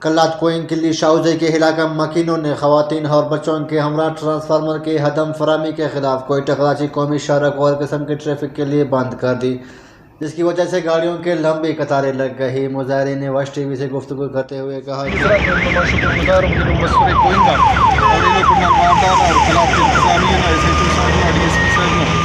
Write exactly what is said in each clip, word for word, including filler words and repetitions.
کلات کوئنگ کلی شاہوزئی کے علاقہ مکینوں نے خواتین اور بچوں کے ہمراہ ٹرانسفارمر کے عدم فراہمی کے خلاف کوئٹہ کراچی قومی شاہراہ کو ہر قسم کے ٹریفک کے لیے بند کر دی، جس کی وجہ سے گاڑیوں کے لمبی قطاریں لگ گئی۔ مظاہرین نے ویسٹ ٹی وی سے گفتگو کرتے ہوئے کہا کہ اس رات میں میں شکر گزار ہوں کہ تم بسورے کوئنگ آ اور ایلو کنڈا ماردان اور کلات انتظامیہ نا، ایس ایچ او صاحب نا، ڈی ایس پی صاحب نا،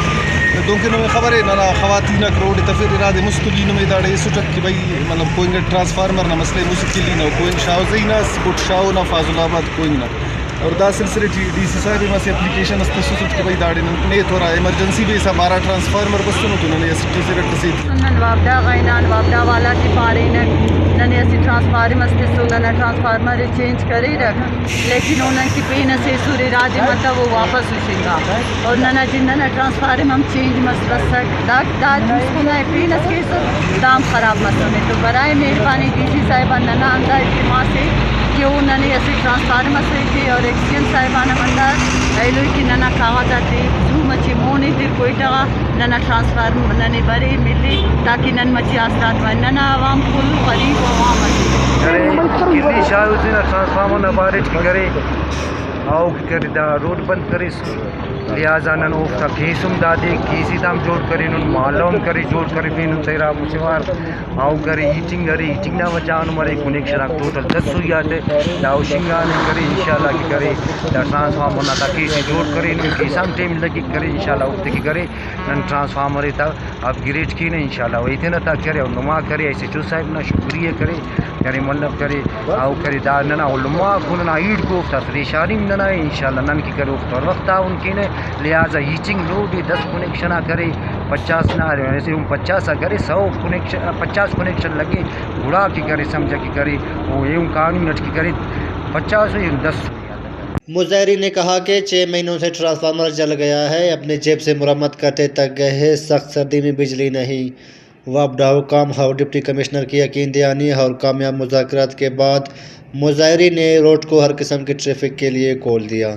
دنکہ نمے خبر ہے ننا خواتین آک روڈ تفر، ارادے مستلی نمے داڑے ایسٹک کہ بھئی مطلب کوئنگ ٹرانسفارمر نا مسئلہ مسکلی نا، کوئنگ شاہوزئی نا، گٹ شاہو نا، فاضل آباد کوئنگ نا۔ اور دا سلسلہ ٹی ڈی سی صاحب ہم اسہ اپلیکیشن اس تسوسٹ کہ بھئی داڑے نن نے تھورا ایمرجنسی بیس آ بارہ ٹرانسفارمر بسنو تو ننے اسٹ ٹی سی رٹ اسے۔ نن وابڈا غا ہنان، وابڈا والا ٹی پارینک ننے اسہ ٹرانسفارم اس تسو، ننا ٹرانسفارمر ءِ چینج کریرک، لیکن او نن کہ پین اسہ ایسر ارادے متو، او واپس ہشنگا اور ننا جند ئنا ٹرانسفارم ہم چینج مس بسک۔ دا، دا مُسکن آ پین اس کیسر، دا ہم خراب مسنے۔ تو برائے مہربانی ڈی سی صاحبان ننا ہندا التماس ءِ کہ او ننے اسہ ٹرانسفارم اسے ایتے اور ایکسیئن صاحبان ہم ہندا ایلو ءِ کہ ننا کاغذ آتے زوم اچی مون ایتر کوئٹہ غا، ننا ٹرانسفارم ننے برے ملے تاکہ نن مچے آسرات مرین۔ ننا عوام کل غریب عوام اسے۔ کرے، کلی شاہ حسین نا ٹرانسفارمر نا بارٹ کہ کرے، او کہ کرے دا روڈ بند کریس۔ لہٰذا نن اوفتا کیس ہم دادے، کیس ہم جوڑ کرینن، محلہ ہم کرے، جوڑ کرفینن، سیراب و سوار۔ او کرے ہیٹنگ ارے، ہیٹنگ نا وجہ ہم ارے، کنیکشن آک ٹوٹل دس سوئی آتے، دا ہشنگانے کرے، انشاءاللہ کہ کرے، دا ٹرانسفارمر نا تا کیس جوڑ کرینن، کیس ہم ٹائم لگک کرے، انشاءاللہ اوفتے کہ کرے، نن ٹرانسفارمر ئے تا اپ گریڈ کینہ انشاءاللہ۔ و ایتنہ تا کرے، او نما کرے، ایس ایچ او صاحب نا شکریہ کرے، کرے ملو کرے، او کرے، دا ننا علماء کو ننا ایڑ کو اوفتا پریشانی ننا اے، انشاءاللہ نن کہ کرے اوفتا ہر وخت تعاون کینہ۔ لہٰذا ہیٹنگ لوڈ اے، دس کنیکشن آ کرے، پچاس نا ارے، ایسے ہم پچاس آ کرے، سو کنیکشن، پچاس کنیکشن لگے، گڑا کہ کرے سمجھہ کہ کرے، او ایہن قانون اٹ کہ کرے، پچاس و ایہن دس۔ مظاہرین نے کہا کہ چھ مہینوں سے ٹرانسفارمر جل گیا ہے، اپنے جیب سے مرمت کرتے تک گئے ہیں، سخت سردی میں بجلی نہیں۔ وابڈا حکام اور ڈپٹی کمشنر کی یقین دہانی اور کامیاب مذاکرات کے بعد مظاہرین نے روڈ کو ہر قسم کے ٹریفک کے لیے کھول دیا۔